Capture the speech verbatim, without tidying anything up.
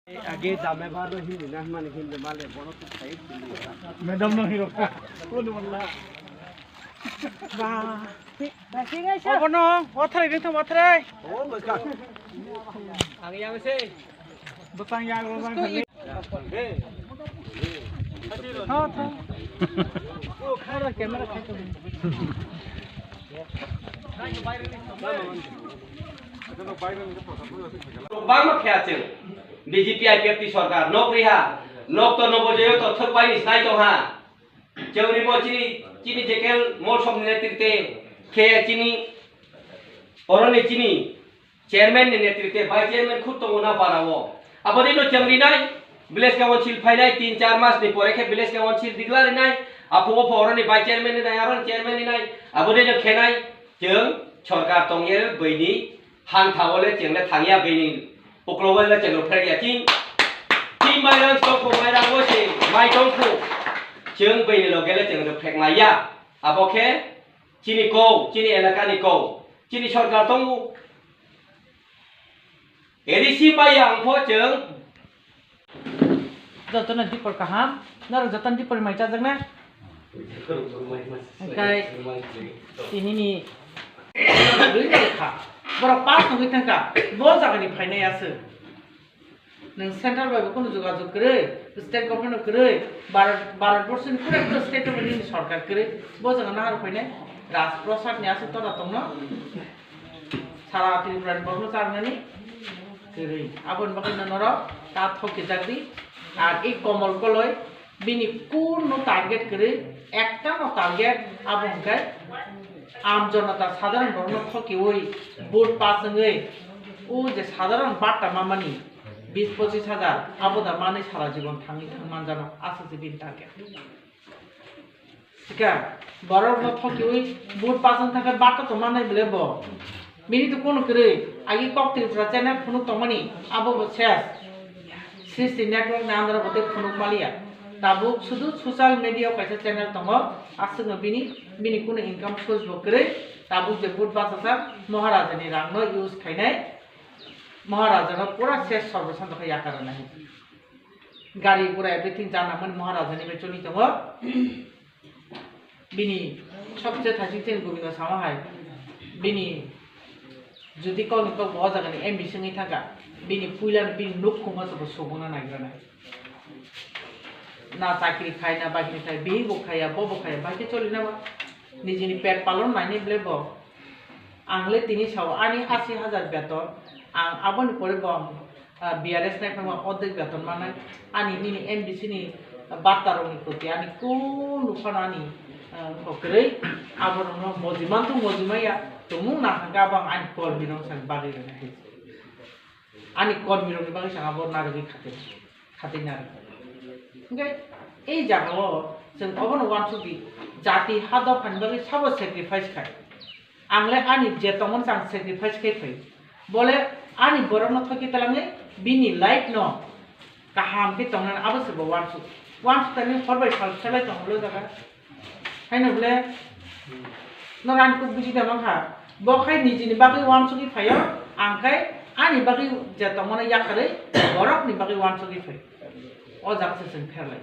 Age dame baro hindi na mane hindi male bono tu khai hindi. Madam no hiro. Kono wala. Ba. Obono, watrai bintang watrai. Oh, my God. Ang yang se. Botang yang lo bang. Bangma khe aching B J P I P F T sorkar nok riha, nok to nobo jeyo to thok bai ni snai tong ha. Chewri bo chini, chini jekel mol som ni netrite khe chini oroni chini chairman ni netrite vice chairman khud tongo na para o. Abo dino chewri nai village council phainai tin char mas ni pore khe village council declare nai apho opho oroni vice chairman ni nai aron chairman ni nai abo dino khenai chwng sorkar tongye bini hang thago le chwng le thangya bini uklogo le chwng rok phek ya ching. Ching mai rang sok mai rang bo se mai tong khu chwng bini loge le chwng rok phek mai ya. Abo khe chini kou, chini elaka ni kou, chini sorkar tongo. A D C bai ang pho chwng. Jotono dipor kaham, norok jotono dipor mai chajak na? Okai, tini ni. Borok pass wngwi thangkha, bo jaga ni phainai aswk. Nwng central bai bo kunu jogajog kwrwi, state government no kwrwi, Bharat, Bharat borso ni pura pura state o nini sorkar kwrwi, bo jaga nahar phainai Raj Prasad ni aswk tora tongno, sara Tripura ni borok no charnani kwrwi. Aboni bagwi no norok ta thok kijak di, ar i Komol Koloi bini kunu target kwrwi, ekta no target abo hwnkhe aam janata sadharon borok no thokiwi vote pass wngwi o je sadharon batta mamani bis pochis hajar abo da manwi sara jibon thangwi thang manjano aswk se bini target. Sikha borok no thokiwi vote pass wng thangkhe batta to mannai bole bo. Bini to kunu kwrwi, agi kok Tripura channel phunuk tongmani, abo bo ses. Srishti network ni under o bo tei phunuk maliya. Tabuk sudu social media o kaisa channel tongo, aswkno bini, bini kunu income source bo kwrwi. Tabuk je vote bachajak, Maharaja ni rang no use khainai, Maharaja no pura ses sorbo santo khe yakar rwnai. Gari gura everything jana mani Maharaja ni bai choli tongo. Bini sobse thaising chini Gobindo sama hai, bini jodi kokni kok bo o jaga ni M D C wngwi thangkha, bini puila no bini nukhung o se bo subungna naigra nai. Na chakri khai, na bahini khai, bihik bo khaiya, bo bo khaiya, bahai khe choli na ba? Nijini pet palon nainai bole bo. Ang le tini sao ani ashi hajar beton, ang aboni pore bo ang, ah, B R S nai phano ordek beton manai, ani nini M D C ni batta rok ni proti ani kunu phano ani, ah, wngkha kwrwi, abo rok no moji man thung moji maya, tumung nang kha bo ang ani kormi rok sani bagwi rwna hai. Ani kormi rok ni bagwi saka bo narwgwi khatir. Khatinai. Hingke ei jaga o chwng obono uansuk di, jati ha dophani bagwi sabo sacrifice khai. Ang le ani je tongmani chang sacrifice khai phai. Bole ani borok no thoki talangwi bini life no kaham khe tongnani abo se bo uansuk. Uansuk tani hor bai sal selai tongo lo jaga. Haino bole, no rani kuk buji da mankha. Bo khai nijini bagwi uansugwi phaio, ang khai ani bagwi je tongmani yakarwi borokni bagwi uansugwi phai. O jaga se chwng pherlai.